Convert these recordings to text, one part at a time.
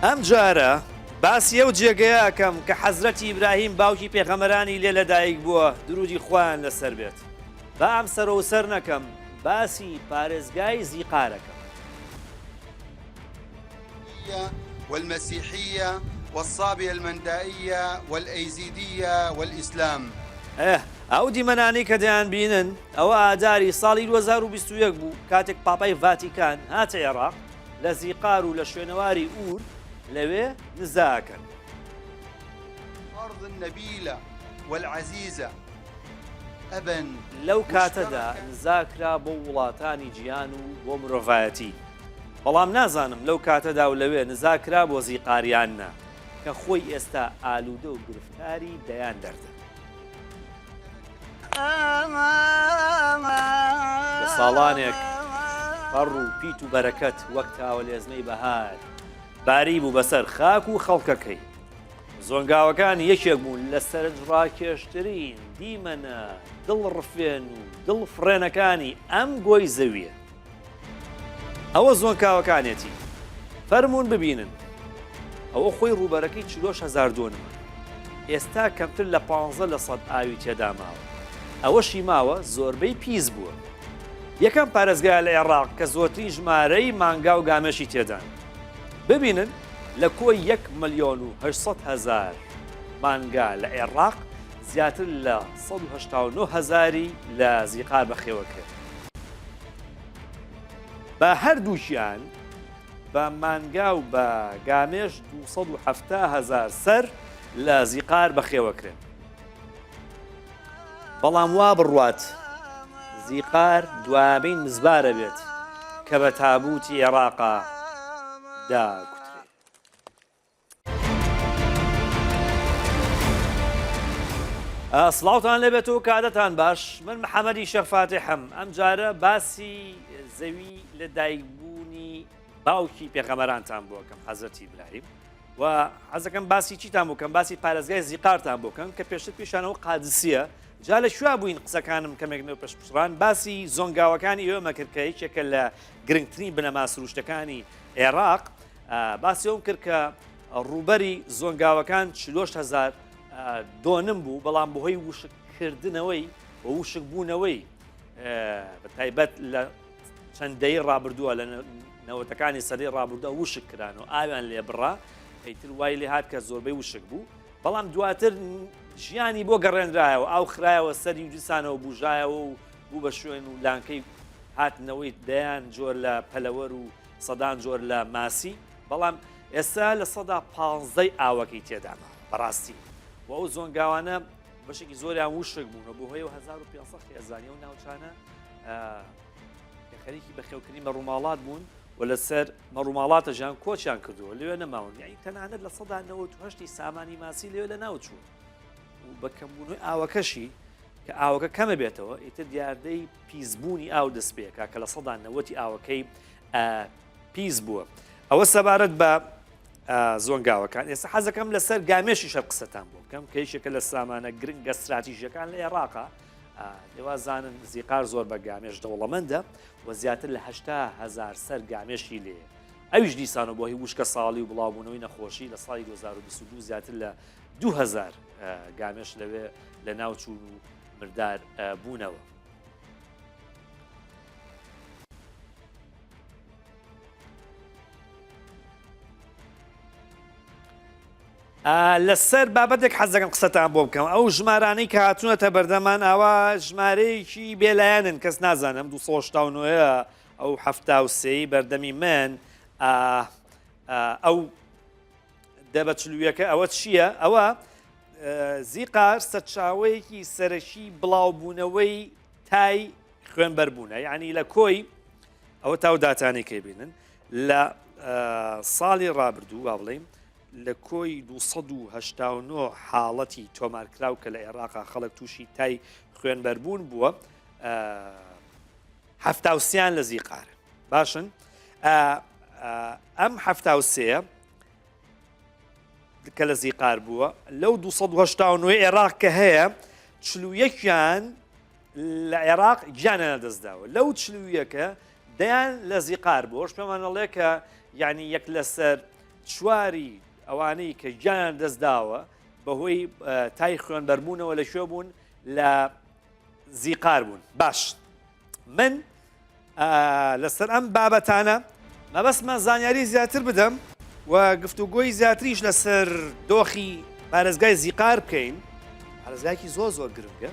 ئەمجارە باسی ئەو جێگەیە ئەکەم کە حەزرەتی ئیبراهیم باوکی پێغەمبەرانی لێ لەدایک بووە دروودی خوایان لەسەر بێت. با ئەم سەرەوسەر نەکەم باسی پارێزگای زیقار ئەکەم. والمسیحیە والصابیە المندائیە والئەیزیدیە والاسلام. ئه ئەو دیمەنانەی کە دەیانبینن ئەوە ئاداری ساڵی 2021 بوو کاتێک پاپای ڤاتیکان هاتە عێراق لە زیقار و لە شوێنەواری ئوور لەوێ نزا ئەکەن. الارض النبیلە والعزیزە ابا لەو کاتەدا مشترکا. نزا کرا بۆ وڵاتانی جیهان و بۆ مرۆڤایەتی. بەڵام نازانم لەو کاتەدا و لەوێ نزا کرا بۆ زیقار یان نا، کە خۆی ئێستا ئالوودە و گرفتاری دەیان دەردە. لە ساڵانێک پەڕ و پیت و بەرەکەت وەک تاوەلێزمەی بەهار باری بوو بەسەر خاک و خەڵکەکەی. زۆنگاوەکان یەکێک بوون لە سەرنجڕاکێشترین دیمەنە دڵڕفێن و دڵفڕێنەکانی ئەم گۆی زەوییە. ئەوە زۆنکاوەکانێتی فەرموون ببینن ئەوە خۆی ڕووبەرەکەی چلۆش هەزار دۆنمە ئێستا کەمتر لە پانزە لە سەد ئاوی تێدا ماوە ئەوەشی ماوە زۆربەی پیس بووە یەکەم پارێزگایە لە عێراق کە زۆرترین ژمارەی مانگا و گامێشی تێدان ببینن لە کۆی یەک ملیۆن و 800 هەزار مانگا لە عێراق زیاتر لە 189 هەزاری لە زیقار بەخێوە کرد. بە هەردووکیان بە مانگا و بە گامێش 270 هەزار سەر لە زیقار بەخێوەکرێن. بەڵام وا بڕوات زیقار دوامین مزبارە بێت کە بە تابووتی عێراقا داکوترێ. سڵاوتان لێبێت و کاتتان باش من محەممەدی شێخ فاتحم ئەم جارە باسی زەوی لە دایکبوونی باوکی پێغەمەرانتان بۆکەم حەزرەتی ئیبراهیم و حەزەکەم باسی چیتان بکەم باسی پارێزگای زیقارتان بکەم کە پێشتر پیشانەوە قادسیە جا لە شووا بووین قسەکانم کەمێک نێو پشپشڕان باسی زۆنگاوەکانی ئێوەمە کرد کە یەکێکە لە گرنگترین بنەما سروشتەکانی عێراق باسی ئەوم کرد کە ڕووبەری زۆنگاوەکان چلۆشت هەزار دۆنم بوو بەڵام بەهۆی وشککردنەوەی و وشکبوونەوەی بە تایبەت لە چەند دەی ڕابردووە لە نەوەتەکانی سەدەی ڕابردووە وشک کران و ئاویان لێ بڕا ئیتر وای لێ هات کە زۆربەی وشک بوو بەڵام دواتر ژیانی بۆ گەڕێنرایەوە ئاو خرایەوە سەری و دیسانەوە بژایەوە و بوو بە شوێن و لانکەی هاتنەوەی دەیان جۆر لە پەلەوەر و سەدان جۆر لە ماسی بەڵام ئێستا 15% ئاوەکەی تێدامە بەڕاستی و ئەو زۆنگاوانە بەشێکی زۆریان وشک بوون و بۆ هەیە 1500 خێزانی و ناوچانە کە خەریکی بەخێوکردنی مەڕوماڵات بوون و لەسەر مەڕوماڵاتە ژیان کۆچیان کردووە لەوێ نەماون یعنی تەنانەت 98% سامانی ماسی لەوێ لە ناوچوو و بە کەمبوونەوەی ئاوەکەشی کە ئاوەکە کەمە بێتەوە ئیتر دیاردەی پیسبوونی ئاو دەست پێکا کە 90% ئاوەکەی پیس بووە ئەوە سەبارەت بە زۆنگاوەکان ئێستا حەزەکەم لەسەر گامێشی شەر قسەتان بۆ بکەم کە یەکێکە لە سامانە گرنگە ستراتیژیەکان لە عێراقا لێوازانن زیقار زۆر بە گامێش دەوڵەمەندە و زیاتر لە هزار سەر گامێشی لێ ئەویش دیسانەوە بۆ هی وشکە ساڵی و بڵاوبوونەوەی نەخۆشی لە ساڵی 2022 زیاتر لە 2000 گامێش لەوێ لە ناوچوون و مردار بوونەوە. لەسەر بابەتێک حەز دەکەم قسەتان بۆ بکەم ئەو ژمارانەی کە هاتوونەتە بەردەمان ئاوا ژمارەیەکی بێلایەنن کەس نازانم 289 ئەو 73 بەردەمی من ئەو دە بە چلویەکە ئەوە چییە؟ ئەوە زیقار سەرچاوەیەکی سەرەکی بڵاوبوونەوەی تای خوێنبەربوونە یعنی لە کۆی ئەوە تاو داتانەی کەی بینن لە ساڵی ڕابردوو با بڵێین لە کۆی 289 حاڵەتی تۆمارکراو کە لە عێراقا خەڵک تووشی تای خوێنبەربوون بووە هەفتاوسیان لە زیقار باشن ئەم هەفتاوسەیە کە لە زیقار بووە لەو 289 عێراق کە هەیە چلویەکیان لە عێراق گیانیان لەدەستداوە لەو چلویەکە دەیان لە زیقار بۆش پێمانەڵێ کە یعنی یەک لەسەر. چواری ئەوانەی کە گیانیان دەست داوە بەهۆی تای خوێنبەربوونەوە لە کوێ بوون لە زیقار بوون باش من لەسەر ئەم بابەتانە مەبەستمە زانیاری زیاتر بدەم و گفتوگۆی زیاتریش لەسەر دۆخی پارێزگای زیقار بکەین پارێزگایکی زۆر زۆر گرنگە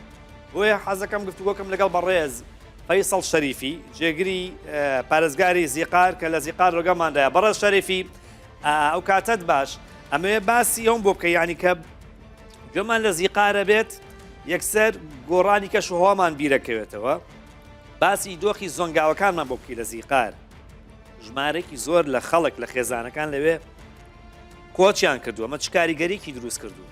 بۆیە حەزەکەم گفتوگۆکەم لەگەڵ بەڕێز فەیسەڵ شەریفی جێگری پارێزگاری زیقار کە لە زیقار ڕگەماندایە بەڕێز شەریفی ئەو کاتت باش ئەمەوێ باسی ئەوم بۆ بکە یعنی کە گوێمان لە زیقارە بێت یەکسەر گۆڕانی کەش و هەوامان بیرەکەوێتەوە باسی دۆخی زۆنگاوەکانمان بۆ بکەی لە زیقار ژمارەێکی زۆر لە خەڵک لە خێزانەکان لەوێ کۆچیان کردووە ئەمە چ کاریگەریکی دروست کردووە؟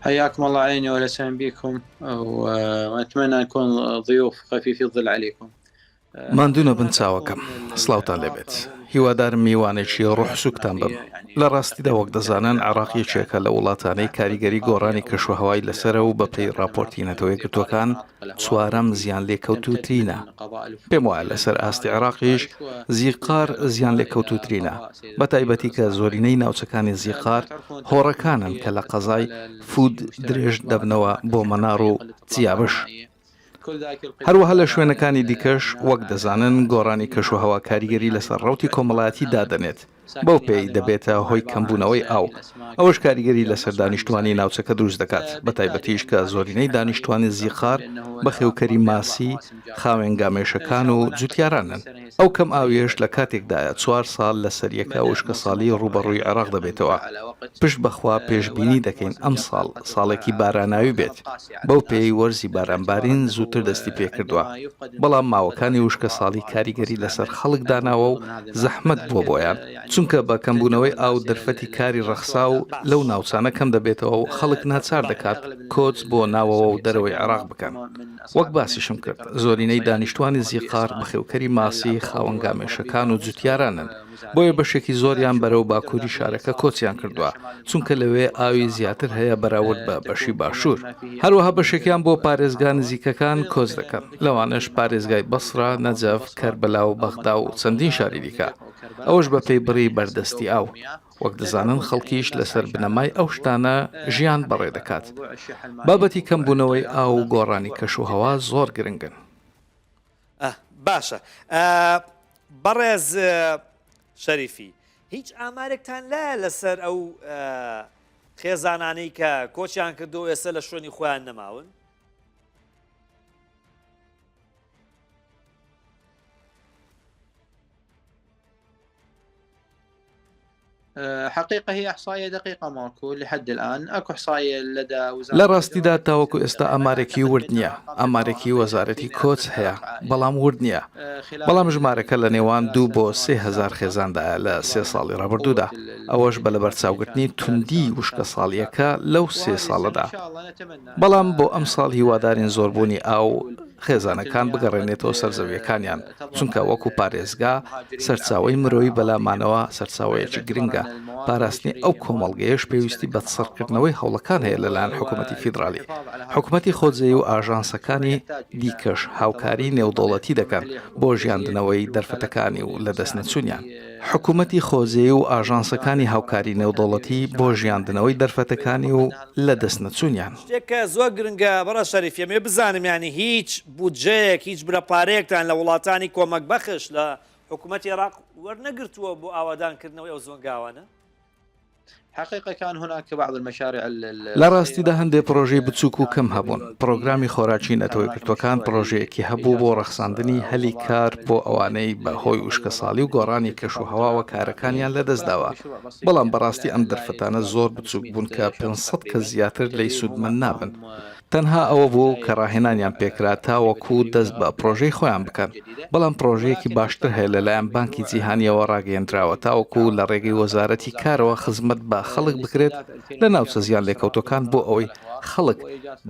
حياكم الله عيني ولا سهلا بكم واتمنى نكون ضيوف خفيف الظل عليكم ماندوو نەبن چاوەکەم. سڵاوتان لێبێت. هیوادارم میوانێکی ڕۆح سووکتان بم. لە ڕاستیدا وەک دەزانن عێراق یەکێکە لە وڵاتانەی کاریگەری گۆڕانی کەشوهەوای لەسەرە و بەپێی ڕاپۆرتی نەتەوە یەکگرتووەکان چوارەم زیانلێکەوتووترینە. پێم وایە لەسەر ئاستی عێراقیش زیقار زیانلێکەوتووترینە، بەتایبەتی کە زۆرینەی ناوچەکانی زیقار هۆڕەکانن کە لە قەزای فود درێژ دەبنەوە بۆ مەنار و چیابش. هەروەها لە شوێنەکانی دیکەش وەک دەزانن گۆڕانی کەشوهەوا کاریگەری لەسەر ڕەوتی کۆمەڵایەتی دادەنێت، بەو پێی دەبێتە هۆی کەمبوونەوەی ئاو، ئەوەش کاریگەری لەسەر دانیشتووانی ناوچەکە دروست دەکات، بەتایبەتیش کە زۆرینەی دانیشتووانی زیقار بەخێوکەری ماسی، خاوێن گامێشەکان و جوتیارانن. ئەو کەم ئاویەش لە کاتێکدایە چوار ساڵ لەسەریەکە وشکەساڵی ڕووبەڕووی عێراق دەبێتەوە. پشت بەخوا پێشبینی دەکەین ئەمساڵ ساڵێکی باراناوی بێت، بەو پێیەی وەرزی بارانبارین زووتر دەستی پێکردووە، بەڵام ماوەکانی وشکەساڵی کاریگەری لەسەر خەڵک داناوە و زەحمەت بووە بۆیان، چونکە بە کەمبوونەوەی ئاو دەرفەتی کاری ڕەخساو لەو ناوچانە کەم دەبێتەوە و خەڵک ناچار دەکات کۆچ بۆ ناوەوە و دەرەوەی عێراق بکەن. وەک باسیشم کرد، زۆرینەی دانیشتوانی زیقار بەخێوکەری ماسی، خاوەن گامێشەکان و جوتیارانن، بۆیە بەشێکی زۆریان بەرەو باکووری شارەکە کۆچیان کردووە، چونکە لەوێ ئاوی زیاتر هەیە بەراورد بە بەشی باشوور. هەروەها بەشێکیان بۆ پارێزگا نزیکەکان کۆچ دەکەن، لەوانەش پارێزگای بەسڕە، نەجەف، کەربەلا و بەغدا و چەندین شاری دیکە، ئەوەش بەپێی بڕی بەردەستی ئاو. وەک دەزانن خەڵکیش لەسەر بنەمای ئەو شتانە ژیان بەڕێ دەکات. بابەتی کەمبوونەوەی ئاو و گۆڕانی کەشوهەوا زۆر گرنگن. باشە بەڕێز شەریفی هیچ ئامارێکتان لایە لەسەر ئەو خێزانانەی کە کۆچیان کردو ئێستا لە شوێنی خۆیان نەماون؟ حقيقة هي احصائية دقيقة ماكو لحد الآن اكو احصائية لدى وزارة لە ڕاستیدا تاوەکو ئێستا ئامارێکی ورد نییە، ئامارێکی وەزارەتی کۆچ هەیە، بەڵام ورد نییە، بەڵام ژمارەکە لە نێوان دوو بۆ 3000 خێزاندایە لە سێ ساڵی ڕابردوودا، ئەوەش بە لەبەرچاوگرتنی توندیی وشکەساڵییەکە لەو سێ ساڵەدا. بەڵام بۆ ئەمساڵ هیوادارین زۆربوونی ئاو خێزانەکان بگەڕێنێتەوە سەر زەوییەکانیان، چونکە وەکو پارێزگا سەرچاوەی مرۆیی بەلامانەوە سەرچاوەیەکی گرنگە، پاراستنی ئەو کۆمەڵگەیەش پێویستی بە چڕکردنەوەی هەوڵەکان هەیە لەلایەن حکومەتی فیدراڵی، حکومەتی خۆجێی و ئاژانسەکانی دیکەش هاوکاری نێودەوڵەتی دەکەن بۆ ژیاندنەوەی دەرفەتەکانی و لەدەستنەچوونیان. حکومەتی خۆجێی و ئاژانسەکانی هاوکاری نێودەوڵەتی بۆ ژیاندنەوەی دەرفەتەکانی و لەدەستنەچوونیان. شتێک کە زۆر گرنگە بەڕێز شەریفی ئەمەوێ بزانم یانی هیچ بودجەیەک هیچ برە پارەیەکتان لە وڵاتانی کۆمەک بەخش لە حکوومەتی عێراق وەرنەگرتووە بۆ ئاوادانکردنەوەی ئەو زۆنگاوانە؟ حقیقە كان هناك بعض المشاريع لە ڕاستیدا هەندێ پڕۆژەی بچووک و کەم هەبوون. پڕۆگرامی خۆراکی نەتەوە یەکگرتووەکان پڕۆژەیەکی هەبوو بۆ ڕەخساندنی هەلی کار بۆ ئەوانەی بە هۆی وشکەساڵی و گۆڕانی کەشوهەواوە کارەکانیان لەدەستداوە، بەڵام بەڕاستی ئەم دەرفەتانە زۆر بچووک بوون کە 500 کەس زیاتر لێی سوودمەند نابن. تەنها ئەوە بوو کە ڕاهێنانیان پێکرا تاوەکو دەست بە پڕۆژەی خۆیان بکەن، بەڵام پڕۆژەیەکی باشتر هەیە لەلایەن بانکی جیهانییەوە ڕاگەیەندراوە تاوەکو لە ڕێگەی وەزارەتی کارەوە خزمەت بە خەڵک بکرێت لە ناوچە زیانلێکەوتووەکان بۆ ئەوەی خەڵک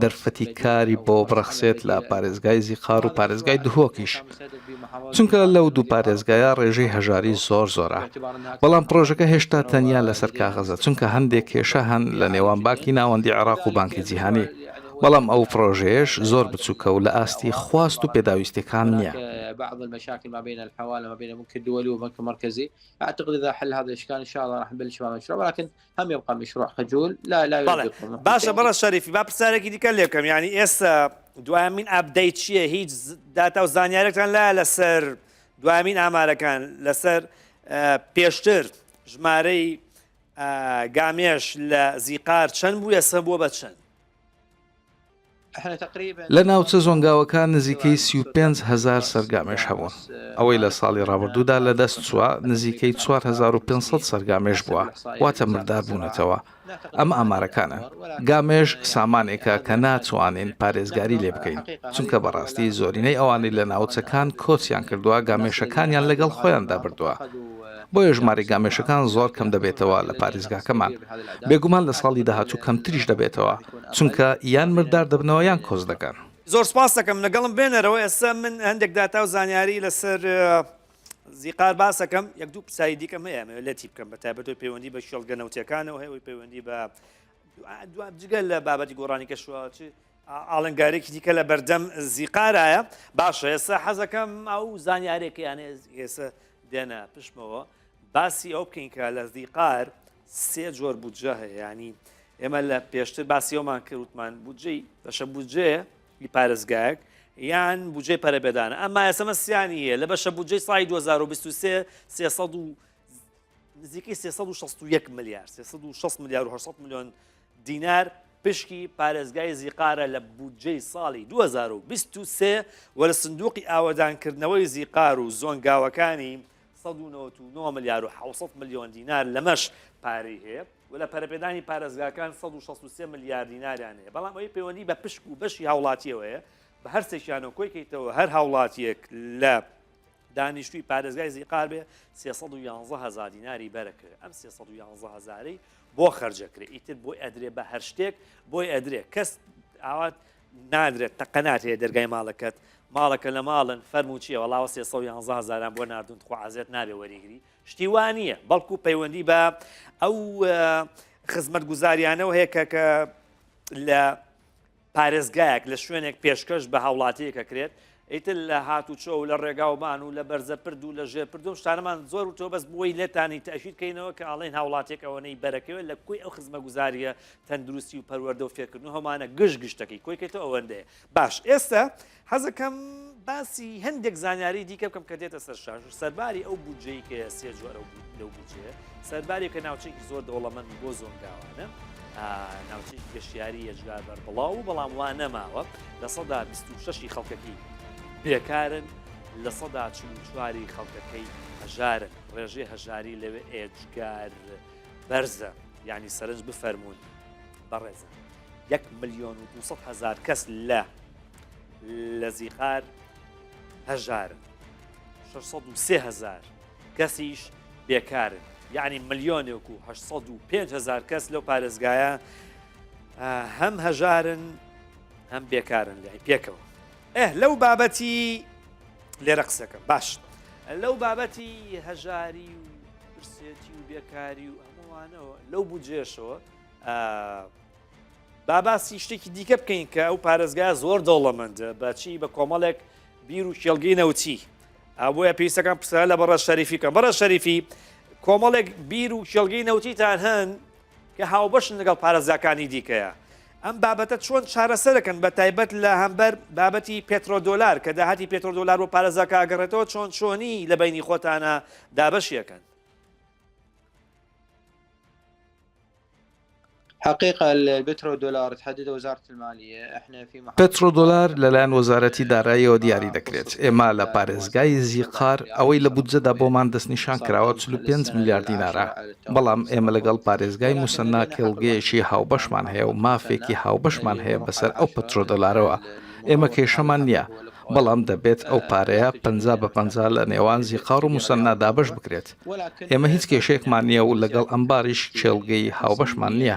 دەرفەتی کاری بۆ بڕەخسێت لە پارێزگای زیقار و پارێزگای دهۆکیش چونکە لەو دوو پارێزگایە ڕێژەی هەژاری زۆر زۆرە بەڵام پڕۆژەکە هێشتا تەنیا لەسەر کاغەزە چونکە هەندێک کێشە هەن لە نێوان بانکی ناوەندی عێراق و بانکی جیهانی. بەڵام ئەو پڕۆژەیەش زۆر بچووکە و لە ئاستی خواست و پێداویستیەکان نییە. بەڵێ باشە بەڕێز شەریفی با پرسیارێکی دیکە لێ بکەم یانی ئێستا دوایەمین update چییە هیچ داتا و زانیارێکتان لایە لەسەر دوایەمین ئامارەکان لەسەر پێشتر ژمارەی گامێش لە زیقار چەند بوو ئێستا بووە بە چەند؟ لە ناوچە زۆنگاوەکان نزیکەی 35 هەزار سەر گامێش هەبوون. ئەوەی لە ساڵی ڕابردوودا لەدەست چووە نزیکەی 4500 سەر گامێش بووە، واتە مردار بوونەتەوە. ئەمە ئامارەکانن. گامێش سامانێکە کە ناتوانین پارێزگاری لێ بکەین، چونکە بەڕاستی زۆرینەی ئەوانەی لە ناوچەکان کۆچیان کردووە گامێشەکانیان لەگەڵ خۆیاندا بردووە. بۆیە ژمارەی گامێشەکان زۆر کەم دەبێتەوە لە پارێزگاکەمان. بێگومان لە ساڵی داهاتوو کەمتریش دەبێتەوە، چونکە یان مردار دەبنەوە یان کۆچ دەکەن. زۆر سوپاست دەکەم لەگەڵم بێنەرەوە ئێستا من هەندێک داتا و زانیاری لەسەر زیقار باسەکەم یەک دوو پرسیاری دیکەم هەیە ئەمەوێت لەتی بکەم بە تایبەتەوەی پەیوەندی بە کێڵگە نەوتیەکانەوە هەیە ئەوەی پەیوەندی بە جگە لە بابەتی گۆڕانی کەشوە چ ئاڵنگارێکی دیکە لە بەردەم زیقارایە باشە ئێستا حەزەکەم ئەو زانیارێکیان ئێستا دێنە پشتمەوە باسی ئەو بکەین کە لە زیقار سێ جۆر بودجە هەیە ینی ئێمە لە پێشتر باسی ئەومان کرد وتمان بودجەی بەشە بودجەیە ی پارێزگایەک یان بودجەی پەرەپێدانە ئەمما ئێستا سیانی هەیە لە بەشە بودجەی ساڵی 2023 300 و نزیکەی 361 ملیار 360 ملیار و 800 میلیۆن دینار پشکی پارێزگای زیقارە لە بودجەی ساڵی 2023 و لە سندوقی ئاوەدانکردنەوەی زیقار و زۆنگاوەکانی 199 ملیار و 700 میلیۆن دینار لەمەش پارەی هەیە و لە پەرەپێدانی پارێزگاکان 163 ملیار دیناریان هەیە، بەڵام ئەوەی پەیوەندی بە پشک و بەشی هاوڵاتیەوە هەیە بە هەرسێکیانەوە کۆی کەیتەوە هەر هاوڵاتیەک لە دانیشتوی پارێزگای زیقار بێ 311 هزار دیناری بەرەکرێ ئەم 311 هزارەی بۆ خەرجەکرێ ئیتر بۆی ئەدرێ بە هەر شتێک بۆی ئەدرێ کەس ئاوات نادرێت تەقە ناتێ دەرگای ماڵەکەت ماڵەکە لە ماڵن فەرموو چییە وەڵاوە 311 هزاران بۆ ناردون خوا عەزێت نابێ وەریگری شتی وا نییە، بەڵکو پەیوەندی بە ئەو خزمەتگوزاریانەوە هەیە کە کە لە پارێزگایەک لە شوێنێک پێشکەش بە هاوڵاتیەک ئەکرێت ئیتر لە هاتوچۆ و لە ڕێگاوبان و لە بەرزەپرد و لە ژێرپرد و شتانەمان زۆر وتەوە بەس بۆی لێتانی تەئکید کەینەوە کە ئاڵێن هاوڵاتیەک ئەوەنەی بەرەکەوێت لە کۆی ئەو خزمەگوزاریە تەندروستی و پەروەردە و فێرکردن و هەمانە گشت گشتەکەی کۆی کەیتەوە ئەوەندەیە باش ئێستا حەزەکەم باسی هەندێک زانیاری دیکە بکەم کە دێتە سەر شاش و سەرباری ئەو بودجەی کە سێ جۆرە لەو بودجەیە سەرباری کە ناوچێکی زۆر دەوڵەمەند بۆ زۆنگاوانە ناوچێکی گەشتیاری یەجگار بەربڵاو و بەڵام وا نەماوە 26% خەڵکەکەی بێکارن 44% خەڵکەکەی هەژارن ڕێژەی هەژاری لەوێ ئێجگار بەرزە یعنی سەرنج بفەرمونون بەڕێزە یەک ملیۆن و 200 هزار کەس لە لە زیقار هەژارن 603 هزار کەسیش بێکارن یعنی ملیۆنێک و 805 هزار کەس لەو پارێزگایە هەم هەژارن هەم بێکارن لای پێکەوە ئه لەو بابەتی لێرە قسەکەم باش لەو بابەتی هەژاری و برسێتی و بێکاری و هەمووانەوە لەو بودجێشەوە با باسی شتێکی دیکە بکەین کە ئەو پارێزگایە زۆر دەوڵەمەندە بەچی بە کۆمەڵێک بیر و کێڵگەی نەوتی بۆیە پێویستەکان پرسیار لە بەڕێز شەریفی کەم بەڕێز شەریفی کۆمەڵێک بیر و کێڵگەی نەوتیتان هەن کە هاوبەشن لەگەڵ پارێزگاکانی دیکەیە ئەم بابەتە چۆن چارەسەرەکەن بە تایبەت لە هەمبەر بابەتی پێترۆدۆلار کە داهاتی پێترۆدۆلار بۆ پارێزگاکە ئەگەڕێتەوە چۆن چۆنی لە بینی خۆتانە دابەشیەکەن؟ حقیقە البترو دولار تحدده وزارة المالية احنا في پترۆدۆلار لەلایەن وەزارەتی داراییەوە دیاری دەکرێت، ئێمە لە پارێزگای زیقار ئەوەی لە بودجەدا بۆمان دەستنیشان کراوە 45 ملیار دینارە، بەڵام ئێمە لەگەڵ پارێزگای موسەننا کێڵگەیەکی هاوبەشمان هەیە و مافێکی هاوبەشمان هەیە بەسەر ئەو پترۆدۆلارەوە، ئێمە کێشەمان نییە، بەڵام دەبێت ئەو پارەیە 50 بە 50 لە نێوان زیقار و موسەننا دابەش بکرێت. ئێمە هیچ کێشەیەکمان نییە و لەگەڵ ئەنباریش کێڵگەی هاوبەشمان نییە.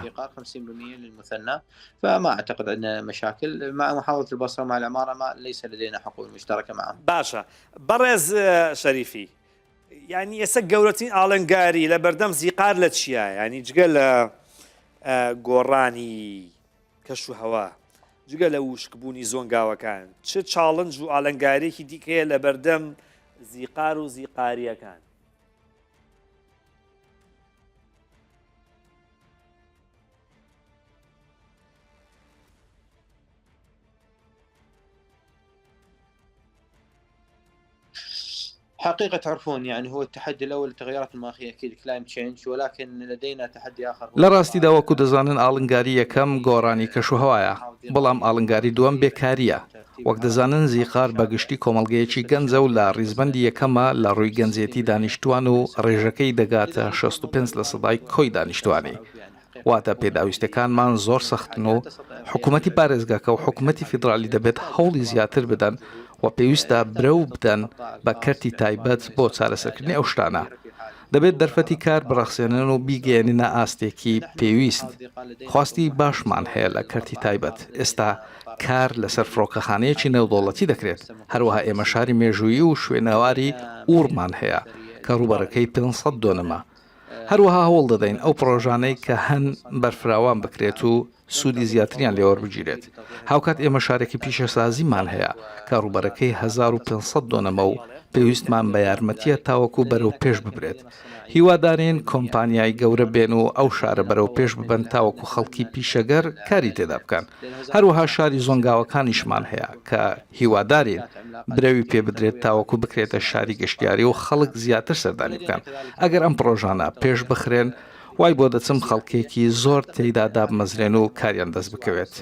باشە بەڕێز شەریفی یانی ئێستا گەورەترین ئاڵنگاری لە بەردەم زیقار لە چییە ینی جگە لە گۆڕانی کەش و هەوا. جگە لە وشکبوونی زۆنگاوەکان، چ challenge و ئالنگارییەکی دیکەیە لەبەردەم زیقار و زیقارییەکان؟ حقيقة تعرفون يعني هو التحدي الأول التغيرات المناخية أكيد climate change ولكن لدينا تحدي آخر لە ڕاستیدا وەکو دەزانن ئاڵنگاری یەکەم گۆڕانی کەشوهەوایە، بەڵام ئاڵنگاری دووەم بێکارییە. وەک دەزانن زیقار بە گشتی کۆمەڵگەیەکی گەنجە و لە ڕیزبەندی یەکەمە لە ڕووی گەنجێتی دانیشتووان و ڕێژەکەی دەگاتە 65 لە سەدای کۆی دانیشتووانی. واتە پێداویستیەکانمان زۆر سەختن و حکومەتی پارێزگاکە و حکومەتی فیدرالی دەبێت هەوڵی زیاتر بدەن و پێویستە برەو بدەن بە کەرتی تایبەت بۆ چارەسەرکردنی ئەو شتانە. دەبێت دەرفەتی کار بڕەخسێنن و بیگەیەننە ئاستێکی پێویست. خواستی باشمان هەیە لە کەرتی تایبەت. ئێستا کار لەسەر فڕۆکەخانەیەکی نێودەوڵەتی دەکرێت. هەروەها ئێمە شاری مێژوویی و شوێنەواری ئوورمان هەیە کە ڕووبەرەکەی 500 دۆنمە. هەروەها هەوڵ دەدەین ئەو پڕۆژانەی کە هەن بەرفراوان بکرێت و سوودی زیاتریان لێوەربگیرێت. هاوکات ئێمە شارێکی پیشەسازیمان هەیە کە ڕووبەرەکەی 1500 دۆنەمە و پێویستمان بە یارمەتییە تاوەکو بەرەو پێش ببرێت. هیوادارین کۆمپانیای گەورە بێن و ئەو شارە بەرەو پێش ببەن تاوەکو خەڵکی پیشەگەر کاری تێدا بکەن. هەروەها شاری زۆنگاوەکانیشمان هەیە کە هیوادارین برەوی پێ بدرێت تاوەکو بکرێتە شاری گەشتیاری و خەڵک زیاتر سەردانی بکەن. ئەگەر ئەم پڕۆژانە پێش بخرێن وای بۆ دەچم خەڵکێکی زۆر تێیدا دابمەزرێن و کاریان دەست بکەوێت.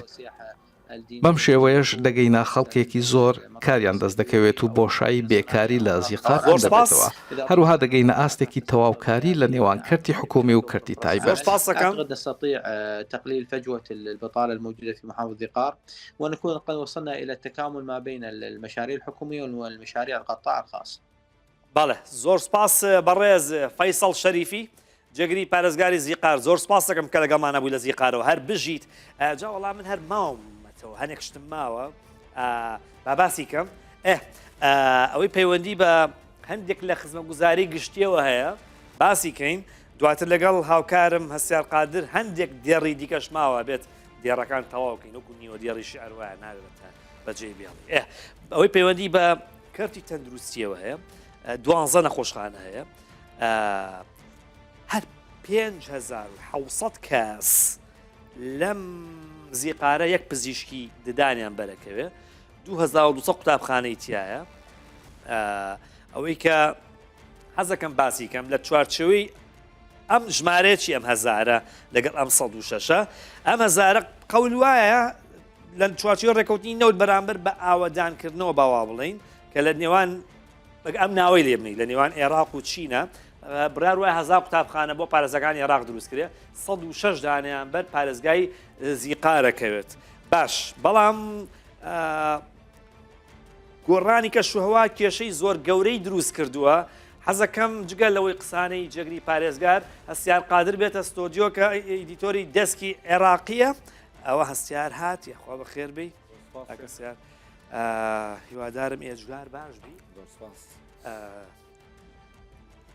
بەم شێوەیەش دەگەینە خەڵکێکی زۆر کاریان دەست دەکەوێت و بۆشایی بێکاری لە زیقار زۆر کەم سپاس. دەبێتەوە. هەروەها دەگەینە ئاستێکی تەواوکاری لە نێوان کەرتی حکوومی و کەرتی زۆر تایبەت. سپاس دەکەم. أعتقد نستطيع تقليل فجوة البطالة الموجودة في محافظة ذي قار ونكون قد وصلنا إلى التكامل ما بين المشاريع الحكومية والمشاريع القطاع الخاص. بەڵێ زۆر سپاس بەڕێز فەیسەڵ شەریفی جێگری پارێزگاری زیقار زۆر سپاس دەکەم کە لەگەڵمانە بووی لە زیقارەوە هەر بژیت جا وەڵا من هەر ماومەتەوە هەنێک شتم ماوە با باسی کەم ئێ ئەوەی پەیوەندی بە هەندێک لە خزمەگوزاری گشتیەوە هەیە باسی کەین دواتر لەگەڵ هاوکارم هەستیار قادر هەندێک دێڕی دیکەش ماوە بێت دێڕەکان تەواو کەین وەکو نیوە دێڕی شعر وایە نابێت بەجێ بێڵی ئێ ئەوەی پەیوەندی بە کەرتی تەندروستیەوە هەیە دوانزە نەخۆشخانە هەیە هەر 5600 کەس لەم زیقارە یەک پزیشکی ددانیان بەرەکەوێ 2200 قوتابخانەی تایە ئەوەی کە حەزەکەم باسی کەم لە چوارچەوەی ئەم ژمارەیە چی ئەم هەزارە لەگەڵ ئەم 106 ئەم هەزارە قەول وایە لە چوارچێوەی ڕێکەوتنی نەوت بەرامبەر بە ئاوەدانکردنەوە باوا بڵین کە لە نێوان ئەم ناوەی لێ بنی لە نێوان عێراق و چینە بڕار وای هەزار قوتابخانە بۆ پارێزگاکانی عێراق دروست کرێ 106 دانیان بەر پارێزگای زیقارەکەوێت باش بەڵام گۆڕانی کەشوهەوا کێشەی زۆر گەورەی دروست کردووە حەزەکەم جگە لەوەی قسانەی جێگری پارێزگار هەستیار قادر بێتە ستۆدیۆ کە editor ی دەسکی عێراقیە ئەوە هەستیار هات یاخوا بەخێر بی هەستیار هیوادارم ئێجگار باش بی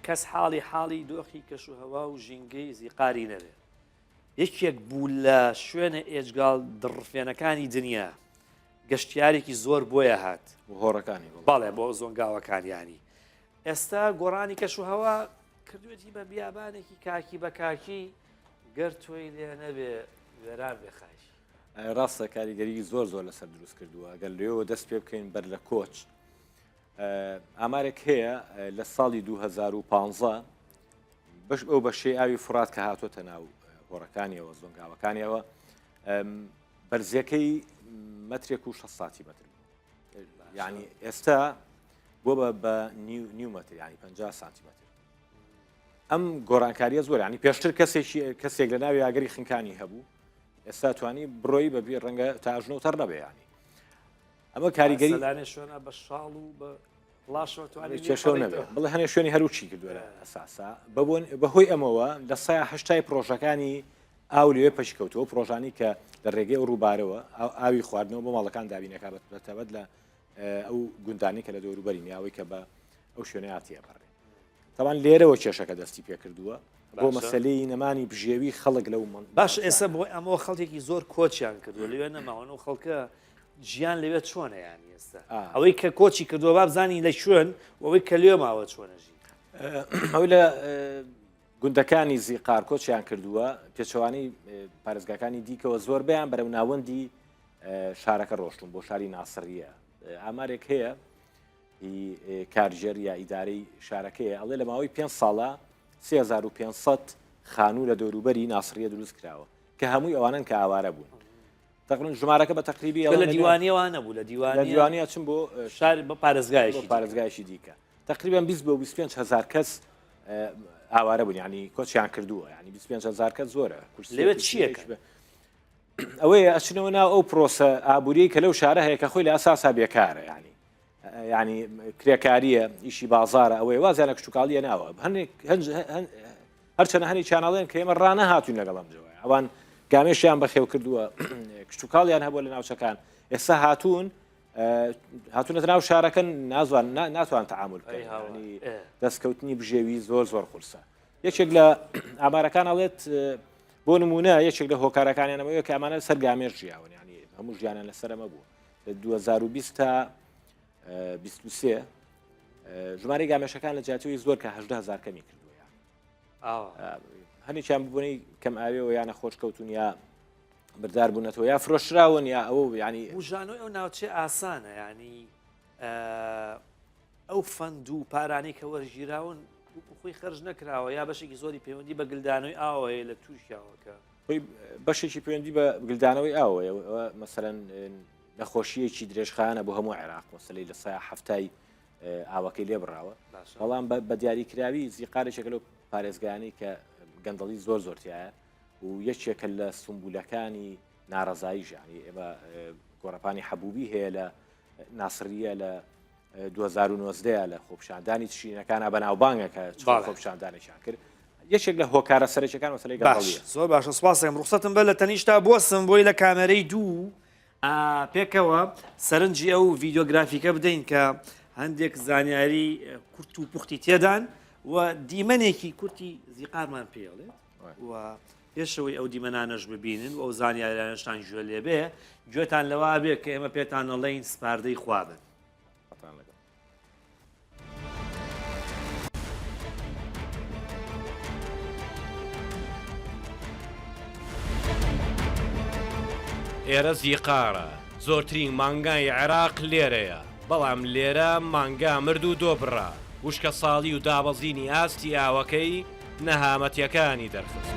کەس حاڵی حاڵی دۆخی کەشوهەوا و ژینگەی زیقاری نەبێت یەکێک بوو لە شوێنە ئێجگال دڕفێنەکانی دنیا گەشتیارێکی زۆر بۆیە هات هۆڕەکانی بەڵێ بۆ زۆنگاوەکانیانی ئێستا گۆڕانی کەشوهەوا کردوێتی بە بیابانێکی کاکی بە کاکی گەر تۆی لێ نەبێ وێران بێ خاکی. ڕاستە کاریگەری زۆر زۆر لەسەر دروست کردووە گەر لێەوە دەست پێ بکەین بەر لە کۆچ ئامارێک هەیە لە ساڵی 2015 بەش ئەو بەشەی ئاوی فرات کە هاتۆتە ناو هۆڕەکانیەوە زۆنگاوەکانیەوە بەرزیەکەی مەترێک و 6 سانتیمەتر یعنی ئێستا بۆ بە بە نیو مەتر ینی 50 سانتیمەتر ئەم گۆڕانکاریە زۆر ینی پێشتر کەسێکی کەسێک لە ناوی ئاگەری خنکانی هەبوو ئێستا توانی بڕۆی بەبی ڕەنگە تا ئەژنۆ تەڕ نەبێ ینی ئەمە کاریگەری لانێ شوێنە بە شاڵ و بە ڵاشەوە توانی کێشەوە نەبێ بڵێ هەنێ شوێنی هەروچی کردووە لە ئەساسا بەبوون بەهۆی ئەمەوە لە سای هەشتای پرۆژەکانی ئاو لەوێ پەشکەوتەوە پرۆژانی کە لە ڕێگەی ئەو ڕووبارەوە ئاوی خواردنەوە بۆ ماڵەکان دابینەکە بەتابەت لە ئەو گوندانی کە لە دەوروبەری نیاوەی کە بە ئەو شوێنەیە تێپەڕێ تاوان لێرەوە کێشەکە دەستی پێکردووە. بۆ مەسەلەی نەمانی بژێوی خەڵک لەو مەن باش ئێستا بۆ ئەمەوە خەڵکێکی زۆر کۆچیان کردووە لەوێ نەماون و خەڵکە ژیان لەوێ چۆنە یان ئێستا ئەوەی کە کۆچی کردووە با بزانین لە شوێن ئەوەی کە لێ ماوە چۆنە ژی ئەوەی لە گوندەکانی زیقار کۆچیان کردووە پێچەوانەی پارێزگاکانی دیکەوە زۆربیان بەرەو ناوەندی شارەکە ڕۆشتون بۆ شاری ناسڕیە ئامارێک هەیە هی کارگێر یا ئیدارەی شارەکەیە ئەڵێ لە ماوەی پێ ساڵە 3500 خانوو لە دەوروبەری ناسڕیە دروست کراوە کە هەمووی ئەوانن کە ئاوارە بوون تقریبا ژمارەکە بە تقریبی لە دیوانیەوە نەبوو لە دیوان لە دیوانیە چم بۆ شار بە پارێزگایکی پارێزگایکی دیکە تقریبا 20 بۆ 25 هزار کەس ئاوارە بوون ینی کۆچیان کردووە ینی 25 هزار کەس زۆرە لەوێ چییە ئەوەیە ئەچنەوە ناو ئەو پرۆسە ئابووریەی کە لەو شارە هەیە کە خۆی لە ئەساسا بێکارە ینی ینی کرێکاریە ئیشی بازارە ئەوەی وازیانە کشتتوکاڵیە ناوە هەنێک هەرچەنە هەنی چاناڵێن کە ئێمە ڕانەهاتوین لەگەڵ ئەم جەوە ئەوان گامێشیان بەخێو کردووە کشتتوکاڵیان هەبووە لە ناوچەکان ئێستا هاتوون هاتوونەتە ناو شارەکەن نازوان ناتوان تعامل بکەن دەستکەوتنی بژێوی زۆر زۆر قورسە یەکێک لە ئامارەکان ئەڵێت بۆ نمونە یەکێک لە هۆکارەکانیان ئەوەیە کە ئەمانە سەر گامێش ژیاون ینی هەموو ژیانیان لەسەر ئەمە بوو لە 2020 تا 23 ژمارەی گامێشەکان لە جیاتەوەی زۆر کە 18000 کەمی کردووە هەنێکیان ببوونی کەم ئاوێەوە یانە خۆش کەوتون یا بردار بوونەتەوە یا فرۆشراون یا ئەوە ینی بژانەوەی ئەو ناوچێ ئاسانە ینی ئەو فەند و پارانەی کە وەرگیراون وەکو خۆی خەرج نەکراوە یا بەشێکی زۆری پەیوەندی بە گلدانەوەی ئاوە هەیە لە تورکیاوە کە خۆی بەشێکی پەیوەندی بە گلدانەوەی ئاوەیە مەسەرەن نەخۆشیەکی درێژخایەنە بۆ هەموو عێراق مەسلەی لە سای هەفتای ئاوەکەی لێ بڕاوە بەڵام بە دیاریکراوی زیقارێکێکە لەو پارێزگانی کە گەندەڵی زۆر زۆرتیایە و یەکێکە لە سمبولەکانی ناڕەزایی ژیانی ئێمە گۆڕەپانی حەبوبی هەیە لە ناسریە لە 2019 لە خۆپیشاندانی تشرینەکانە بەناوبانگە کە چ خۆپیشاندانێکیان کرد یەکێک لە هۆکارە سەرەکیەکان مەسەلەی گەندەڵیە. زۆر باشە سوپاس دەکەم ڕوخسەتم بە لە تەنیشتا بوەستم بۆی لە کامێرەی دوو پێکەوە سەرنجی ئەو ڤیدیۆگرافیکە بدەین کە هەندێک زانیاری کورت و پوختی تێدان و دیمەنێکی کورتی زیقارمان پێڵێت و پێشەوەی ئەو دیمەنانەش ببینن و ئەو زانیاریانەشتان گوێ لێبێ گوێتان لەوە بێ کە ئێمە پێتان ئەڵێین سپاردەی خوا بن. ئێرە زیقارە، زۆرترین مانگای عێراق لێرەیە، بەڵام لێرە مانگا مرد و دۆبڕا، وشکەساڵی و دابەزینی ئاستی ئاوەکەی نەهامەتیەکانی دەرخست.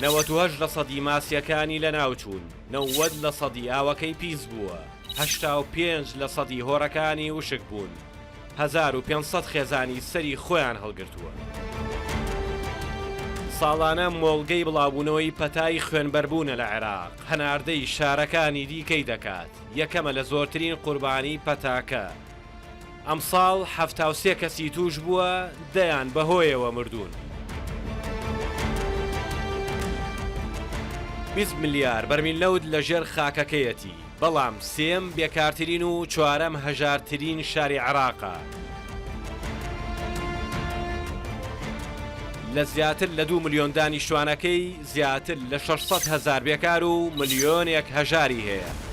98 لە سەدی ماسیەکانی لەناوچوون، 90 لە سەدی ئاوەکەی پیس بووە، 85 لە سەدی هۆڕەکانی وشک بوون، 1500 خێزانی سەری خۆیان هەڵگرتووە. ساڵانە مۆڵگەی بڵاوبوونەوەی پەتای خوێنبەربوونە لە عێراق، هەناردەی شارەکانی دیکەی دەکات، یەکەمە لە زۆرترین قوربانی پەتاکە. ئەمساڵ 73 کەسی تووشبووە، دەیان بەهۆیەوە مردوون. 20 ملیار بەرمیل نەوت لەژێر خاکەکەیەتی، بەڵام سێیەم بێکارترین و چوارەم هەژارترین شاری عێراقە. لە زیاتر لە دوو ملیۆن دانیشتوانەکەی زیاتر لە 600 هەزار بێکار و ملیۆنێک هەژاری هەیە.